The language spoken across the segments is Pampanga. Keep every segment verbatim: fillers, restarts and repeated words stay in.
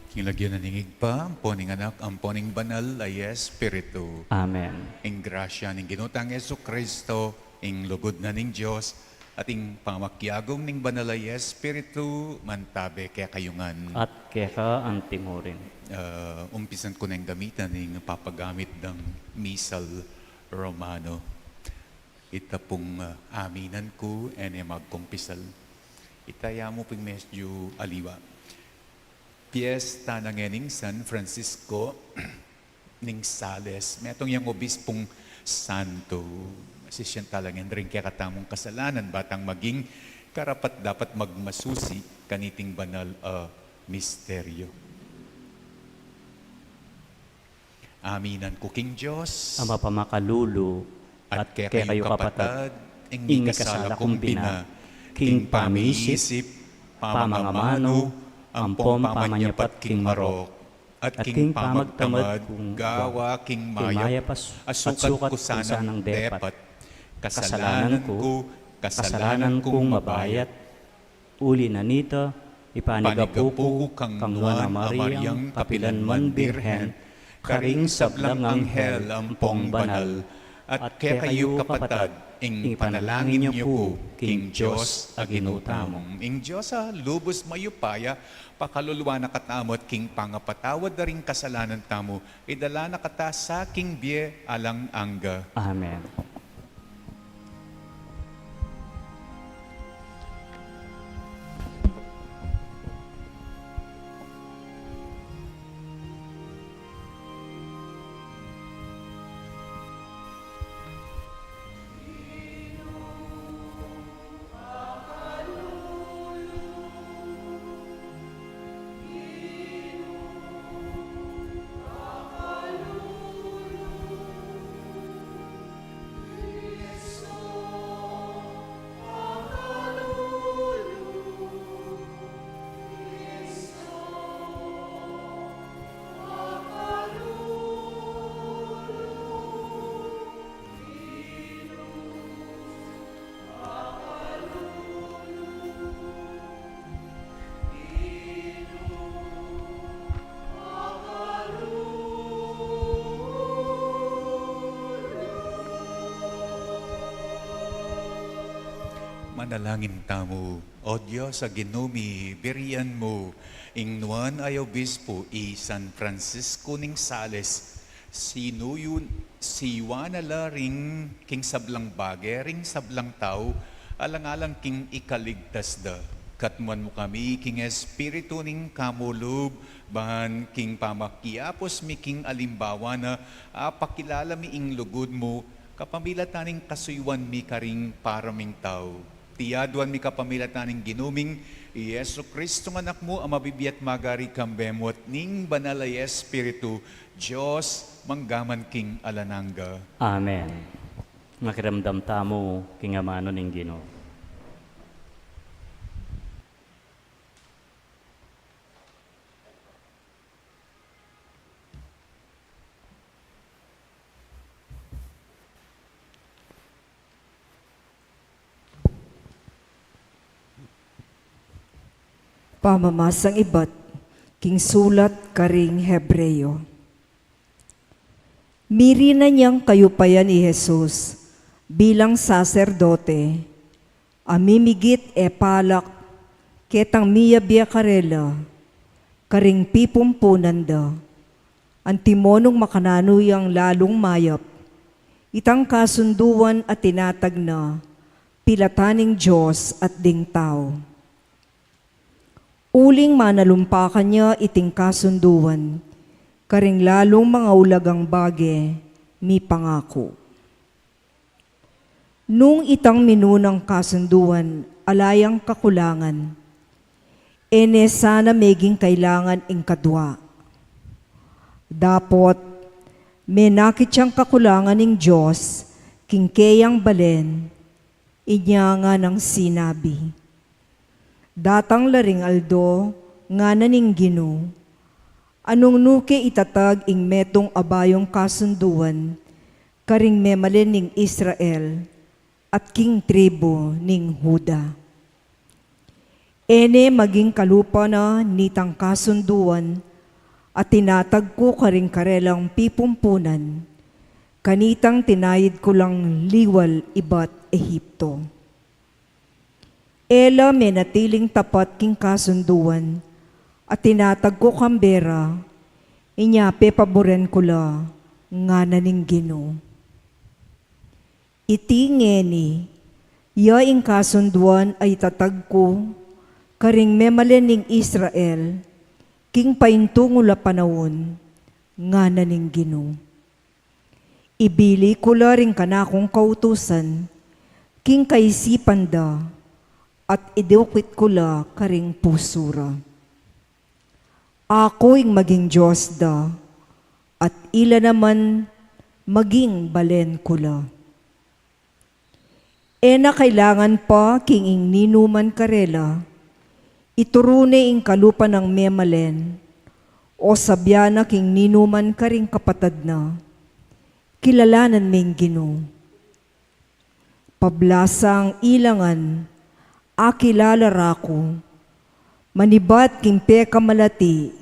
King lagyu na ning Ibpa, ampo ning Anak, ampo ning Banal a Espiritu. Amen. Ing grasya ning Ginu tang Jesucristo, ing lugud na ning Dios, at ing pamakiagum ning Banal a Espiritu, mantabe kekayu ngan. At keka antimurin. Ah, umpisan ku neng gamitan ing papagamit dang Misal Romano. Ita pung, ah, aminan ku, e ne magkumpisal. Ita ya mu pung medyu aliwa. Piesta na ngening San Francisco ning Sales. Metung yang obispung santo. Sisian tala ngen ring kekatamung kasalanan, ba tang maging karapat-dapat magmasusi kaniting banal a misteryo. Aminan ku king Dios, Ama pamakalulu, at kekayu kapatad, ing mikasala kung bina, king pamiisip, pamangamanu, ampong pamanyapat king marok, at king pamagtamad kung gawa king mayap a sukat ku sanang depat. Kasalanan ku, kasalanan kung mabayat. Uli na nita, ipanigapu ku kang Nuan a Mariang kapilan man Birhen, karing sablang anghel ampong banal, at kekayu kapatad, ing panalangin yu ku king Dios a Ginu tamu. Ing Dios a lubus mayupaya, pakaluluan na katamu at king pangapatawad da ring kasalanan tamu, idala na kata sa king bie alang angga. Amen. Manalangin tamu. O Dios a Ginu mi, birian mu ing nuan a obispu i San Francisco ning Sales, sinuyun, siyuan na la ring king sablang bage, ring sablang tau, alang-alang king ikaligtas da. Katmuan mu kami king espiritu ning kamulub, ban king pamakiapus mi king alimbawa na, apakilala mi ing lugud mu, kapamilatan ning kasuyuan mi karing para ming tau. Iti aduan mi kapamilatan ning Ginu ming i Jesu Cristo nga Anak mu, a mabibie at magari kambe mu at ning Banal a Espiritu, Dios, mangga man king alang angga. Amen. Makiramdam tamu king amanu ning Ginu. Pamamasang ibat king sulat karing Hebreo. Mirinan yang kayupayan i Jesus bilang saserdote, a mimigit e palak ketang miyabie karela, karing pipumpunan da, antimo nung makananu yang lalung mayap itang kasunduan a tinatag na pilatan ning Dios at ding tau. Uling manalumpakan ya iting kasunduan karing lalung mangaulagang bage mipangaku. Nung itang minunang kasunduan ala yang kakulangan, e ne sana meging kailangan ing kadua. Dapot menakit yang kakulangan ning Dios king keyang balen, inya nganang sinabi, "Datang la ring aldo," ngana ning Ginu, "a nung nu ke itatag ing metung a bayung kasunduan karing memalen ning Israel at king tribu ning Juda. E ne maging kalupa na nitang kasunduan at tinatag ku karing karelang pipumpunan, kanitang tinayid ku lang liwal ibat Ehipto. E la menatiling tapat king kasunduan, at tinatag ku kambe ra, inya pepaburen ku la, ngana ning Ginu. Iti ngeni, ya ing kasunduan a itatag ku karing memalen ning Israel, king paintungul a panaun, ngana ning Ginu. Ibili ku la ring kanakung kautusan king kaisipan da, at idukit ku la karing pusu ra. Aku ing maging Dios da, at ila naman maging balen ku la. E na kailangan pa king ing ninuman karela ituru ne ing kalupa nang memalen, o sabian na king ninuman karing kapatad na, kilalanan me ing Ginu. Pablasang ilangan, akilala ra ku, manibat king pekamalati,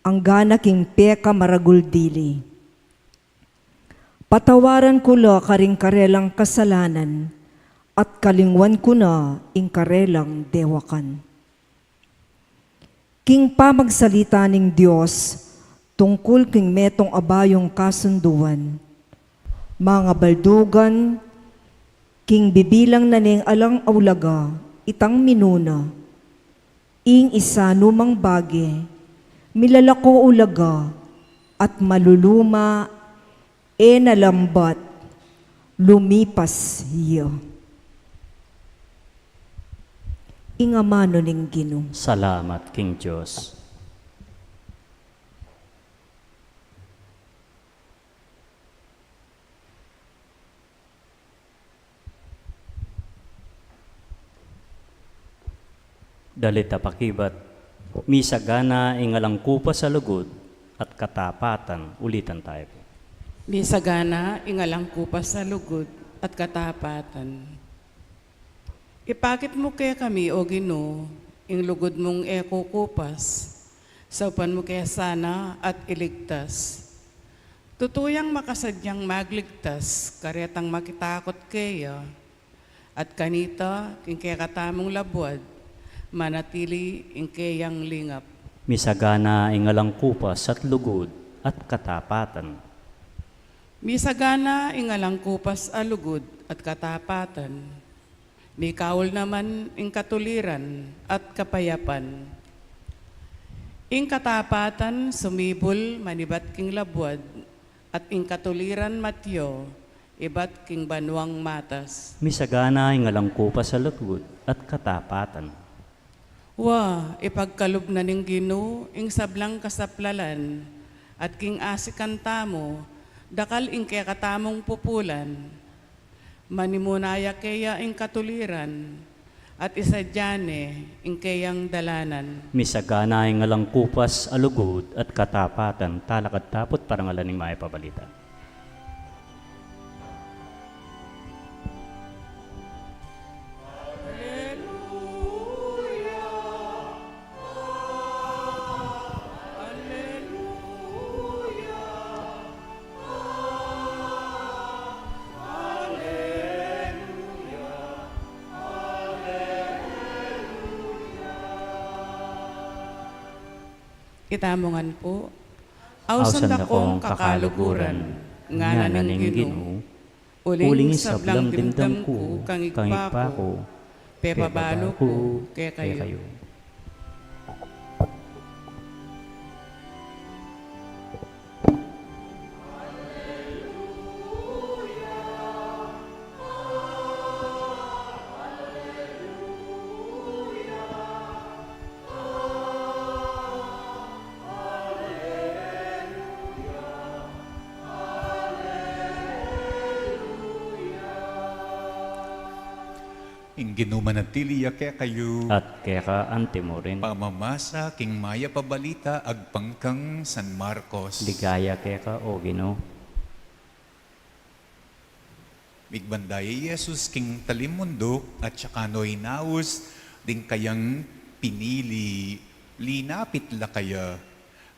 anggana king pekamaragul dili. Patawaran ku la karing karelang kasalanan, at kalingwan ku na ing karelang dewakan. King pamagsalita ning Dios tungkul king metung a bayung kasunduan, mangabaldugan, king bibilang na ning alang aulaga itang minuna, ing isanumang bage, milalako ulaga, at maluluma, e na lambat, lumipas ya. Ing amanu ning Ginu. Salamat king Dios. Dalit a pakibat, misagana ing alang kupas a lugud at katapatan. Ulitan tayo po. Misagana ing alang kupas a lugud at katapatan. Ipakit mu kekami, O Ginu, ing lugud mung e kukupas, saupan mu ke sana at iligtas. Tutu yang makasadyang magligtas karetang makitakut keya, at kanita king kekatamung labuad, manatili ing keyang lingap. Misagana ing alang kupas at lugud at katapatan. Misagana ing alang kupas a lugud at katapatan. Mikaul naman ing katuliran at kapayapan. Ing katapatan sumibul manibat king labuad, at ing katuliran matyu ibat king banuang matas. Misagana ing alang kupas a lugud at katapatan. Wa, ipagkalub na ning Ginu ing sablang kasaplalan, at king asikan tamu, dakal ing kekatamung pupulan. Manimuna ya keya ing katuliran, at isadia ne ing keyang dalanan. Misagana ing alang kupas a lugud at katapatan. Talakad tapu't parangalan ing mayap a balita. Itamu ngan pu, ausan da kong kakaluguran, ngana ning Ginu, uling sablang dimdam ku kang Ibpa ku, pepabalu ku kekayu. Ing Ginu manatili ya kekayu. At keka antimurin. Pamamasa king mayap a balita agpang kang San Marcos. Ligaya keka, O Ginu. Migbanda ya i Jesus king talimunduk at saka no inaus ding kayang pinili, linapit la kaya,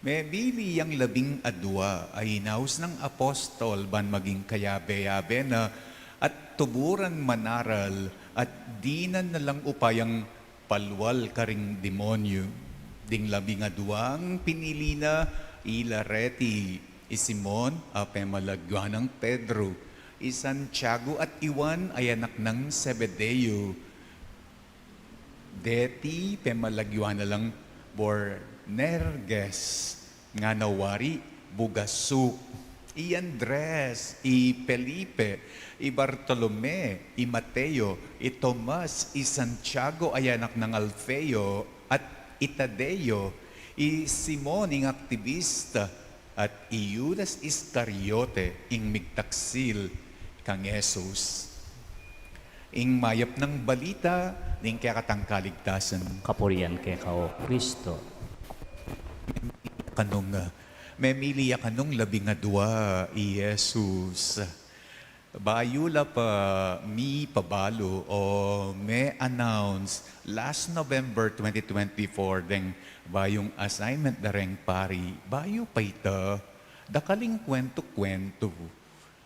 Memili yang labing adua a inaus nang apostol ban maging kayabe-yabe na at tuburan manaral at dinan na lang upayang palwal karing demonyu. Ding labing aduang pinili na ila reti, i Simon a pemalagyu nang Pedro, i Santiago at i Juan a anak nang Zebedeo, deti pemalagyu na lang Boanerges, ngana wari Bugasu, i Andres, i Felipe, i Bartolome, i Mateo, i Tomas, i Santiago a anak nang Alfeo, at i Tadeo, i Simon ing aktibista, at i Judas Iscariote ing migtaksil kang Jesus. Ing mayap nang balita ning kekatang kaligtasan. Kapurian keka, O Kristo. Kanung, ah, memili ya kanung labing adua i Jesus. Bayu la pa mipabalu o me-announce last November twenty twenty-four deng bayung assignment da reng pari, bayu pa ita, dakal ing kwentu-kwentu,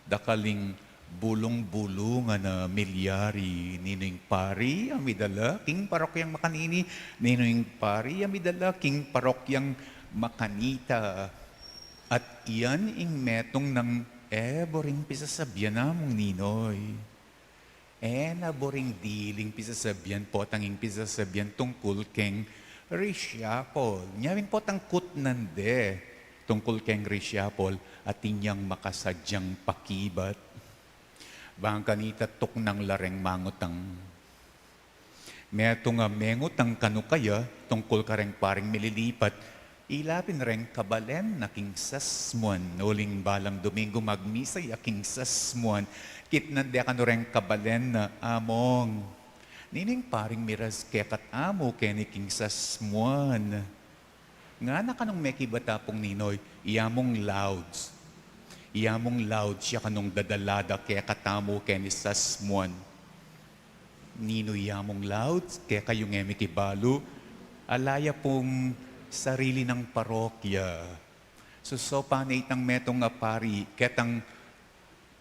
dakal ing bulung-bulungan a milyari, ninu ing pari a midala king parokyang makanini, ninu ing pari a midala king parokyang makanita. At iyan ing metung nang e buring pisasabian, Among Ninoy. E na buring diling pisasabian, potang ing pisasabian tungkul keng reshuffle. Nyawin potang kutnan de tungkul keng reshuffle, atin yang makasadyang pakibat. Bang kanita tuknang la reng mangutang. Metung a mengutang kanu kaya tungkul kareng paring mililipat, ila pin reng kabalen na king sasmuan, uling balang Domingo magmisa ya king sasmuan. Kitnan de kanu reng kabalen na, Among, ninu ing paring miras keka tamu keni king sasmuan? Ngana kanung mekibat, Apung Ninoy, iya mung Lourdes. Iya mung Lourdes ya kanung dadala da keka tamu keni sasmuan. Ninu iya mung Lourdes, kekayu nge mikibalu, ala ya pung sarili nang parokya. Susopan ne itang metung a pari ketang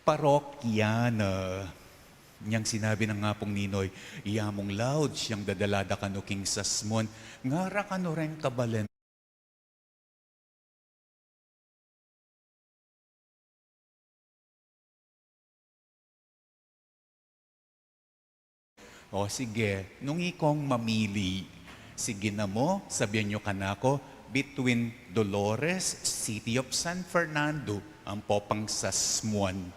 parokya na. Nyang sinabi nang Apung Ninoy, iya mung Lourdes yang dadala da kanu king sasmuan, ngara kanu reng kabalen. O sige, nung ikong mamili, sige na mo, sabian yu kanaku, between Dolores, City of San Fernando, ampo pang sasmuan.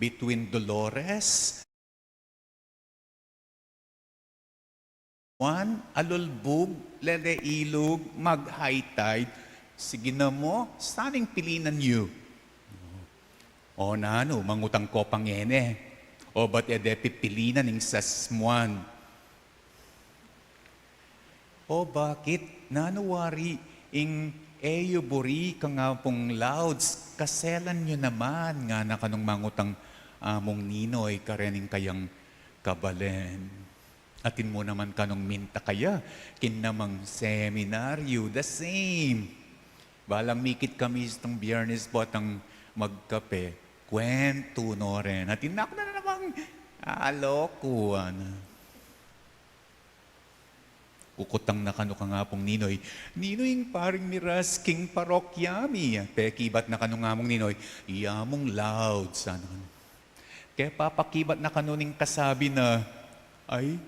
Between Dolores, Juan, Alulbug, Lele Ilug, mag-high tide. Sige na mo, saning pilinan yu? O nanu, mangutang ko pa ngeni. O ba't e de pipilinan ing sasmuan? O bakit? Nanu wari ing e yu buri kang Apung Lourdes? Kaselan yu naman, ngana kanung mangutang Amung Ninoy karening kayang kabalen. Atin mu naman kanung minta kaya king namang seminaryo, the same. Balang mikit kami itang Biyernes potang magkape, kwentu no rin. Atin na ku na namang alokuan. Kukutang na kanu kang Apung Ninoy, ninu ing paring miras king parokya mi? Pekibat na kanung Amung Ninoy, iya mung Lourdes, sana kanu. Kepapakibat na kanu ning kasabi na, ay,